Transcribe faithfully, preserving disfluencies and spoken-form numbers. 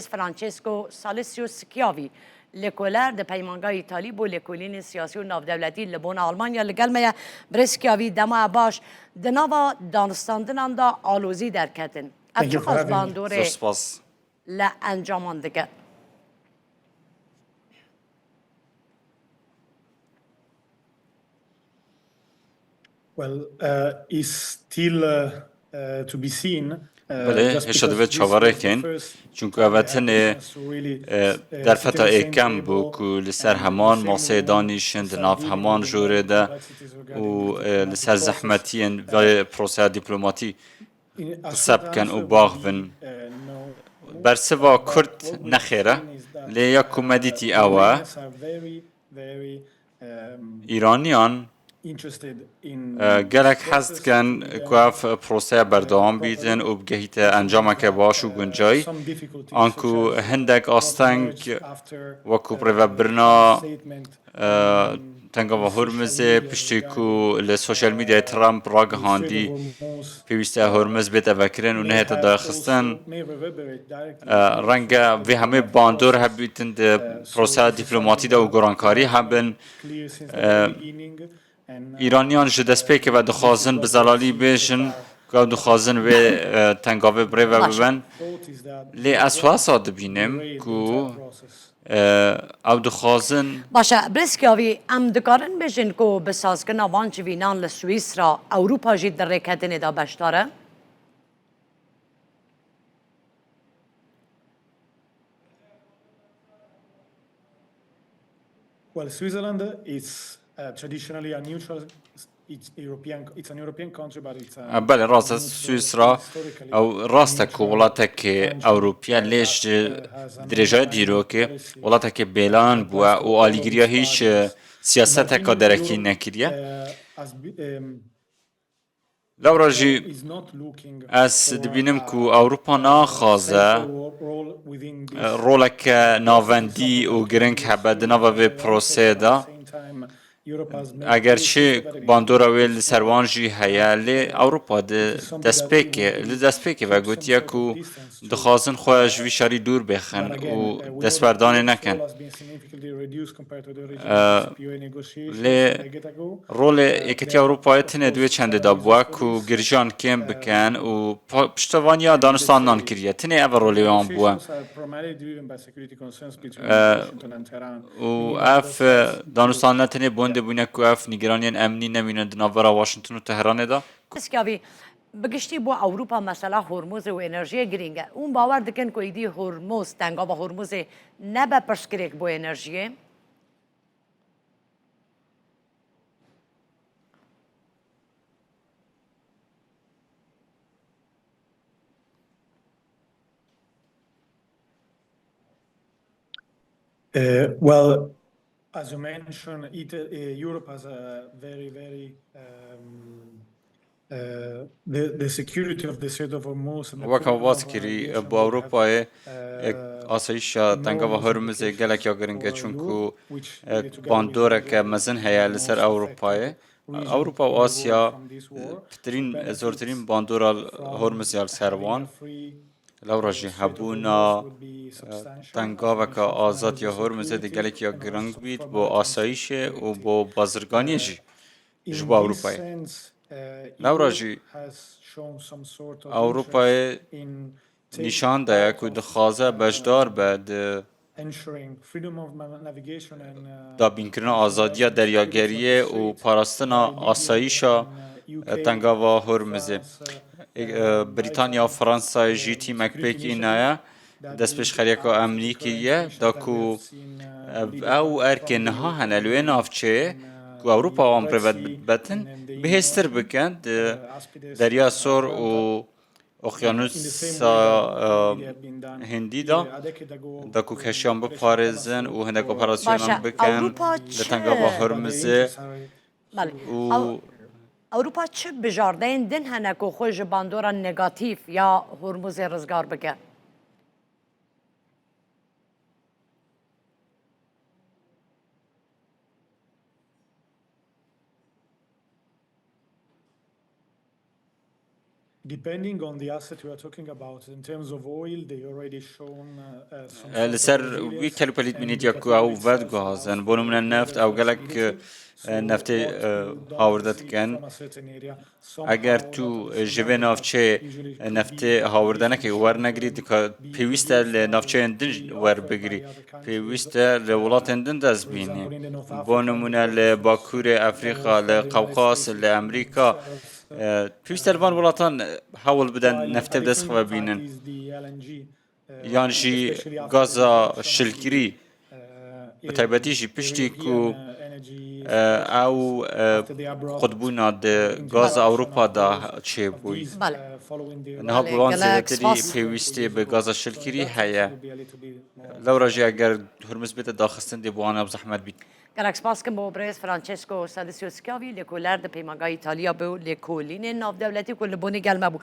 Francesco Salesio Schiavi, lêkoler di Peymanga Îtalî bo lêkolînên siyasî û navdewletî li bona Almanya li gel me ye. Birêz Schiavi, dema baş. Di nava danistandinan de alozî derketin. Ev çiqas bandorê li encaman dike? Well, uh, is still, uh, uh, to be seen. Uh, Belê, hêşa divê çaverêkin, çunku ev tenê, e, derfeta êkem bû ku li ser heman maseyê danîşin di nav heman jorê de û, e, li ser zehmetiyên vê proseya dîplomatî qise bikin û baxivin. Bersiva kurt ne xêr e, lê ya ku me dîtî ew e. Îraniyan, e, gelek hez dikin ku ev proseya berdewam bîtin û bigehîte encameke baş û guncayî, anku hindek asteng wekû birêvebirina, e, Tengava Hormizê, piştî ku li sosyal medyayê Trump ragihandî pêwîst e Hormiz bête vekirin û nehête daxistin, e, renge vê hemê bandor hebîtin di proseya dîplomatî de û gorankarî hebin. E, Îraniyan ji destpêkê ve dixwazin bi zelalî bêjin ku ew dixwazin wê, e, tengavê birêve bibin. Lê ez wesa dibînim ku, e, ew dixwazin. Baş e, Birêz Schiavi, em dikarin bêjin ku bi sazkirina van civînan li Swîsra Ewropa jî di rêketinê de beşdar e? Well, Switzerland is, uh, traditionally a neutral, it's European, it's an European country, but it's a, belê, rast e, Swîsra ew rast e ku welatekê Ewropî ye, lê ji dirêjaya dîrokê welatekê bêlan bûye û alîgiriya hîç, e, siyaseteka derekî nekiriye. Lewra jî ez dibînim ku Ewropa naxwaze, e, roleke navendî û giring hebe di nava vê proseyê de. Eger çi bandora wê li ser wan jî heye, lê Ewropa di destpêkê, li destpêkê ve gotiye ku dixwazin xwe ji vî şerî dûr bêxin û destberdanê nekin. E, lê rolê Yeketiya Ewropayê tenê di wê çendê de bûye ku girijan kêm bikin û pa-, piştevaniya danistandinan kiriye. Tenê ev rolê wan bûye. E, û ev, e, danûstandina tenê bi wendê bûne ku ev nîgiraniyên emnî nemîne di navbera Washington û Tehranê de. Skyavî, bi giştî bo Ewropa mesela Hormuzê û enerjiyê girîng e. Hûn bawer dikin ku êdî Hormuz, tengava Hormuzê nebe pirsgirêk bo enerjiyê? Uh, well, as you mentioned, it, uh, Europe has a very, very, um, uh, the, the security of the Strait of Hormuz and the Wek ew baz kirî, bo Ewropayê, uh, asayîşa tengava Hormuzê gelek ya giring e, çunku, uh, bandoreke mezin heye li ser Ewropayê. Ewropa û Asya, uh, pitirîn, zortirîn bandora Hormuz ya li ser wan. Lewra jî hebûna, e, tengaveka azad ya Hormuzê di gelekî ya giring bît bo asayîşê û bo bazirganiyê jî ji bo Ewropayê. Lewra jî Ewropayê nîşan daye ku dixwaze beşdar be di dabînkirina azadiya deryageriyê û parastina asayîşa, e, tengava Hormuzê. E, e, Brîtanya û Fransayê jî tîmek pêk înaye, destpêşxeriyeka emnî kiriye, da ku, e, ew erkên niha hene li wê navçeyê ku Ewropa wan bi rê ve dibetin, bihêztir bikin di Derya Sor û Okyanusa, e, Hindî de, da ku keşiyan biparêzin û hindek operasyonan bikin li tengava Hormuzê. Belê. Û Ew-, Ewropa çi bijardeyên din hene ku xwe ji bandora negatîf ya Hormuzê rizgar bike? Depending on the asset you are talking about, in terms of oil, they already shown uh, uh, some E, Li sort ser of wî resilience. kelî Depending pelîtmînî diya on ku ew the vedguhazin, bo nimûne neft, ew gelek e, neftê e, hawirde dikin. Eger tu e, ji vê navçeyê e, neftê hawirde nekî, wernegirî, dika pêwîst e li navçeyên din werbigirî. Pêwîst e li welatên din dest bînî. Bo nimûne li Bakurê Efrîka, li Qewqas, li Emerîka. E, pêwîst e li van welatan e, hewl bidin neftê bi dest xwe bînin. Yan jî gaza şilkirî, bi taybetî jî piştî ku e, ew e, qutbûna di gaza Ewropa de çêbûyî. Belê. Niha Belê, gulan gelek zêdetirî spas. Pêwîstî bi gaza şilkirî heye. Lewra jî eger Hurmuz bête daxistin dê bo wan ew zehmet bît. Gelek spas kim bo birêz Francesco Sadisio Schiavi, lêkoler di pêmanga Îtalya bû, lêkolînên navdewletî ku li Bonê gel me bû.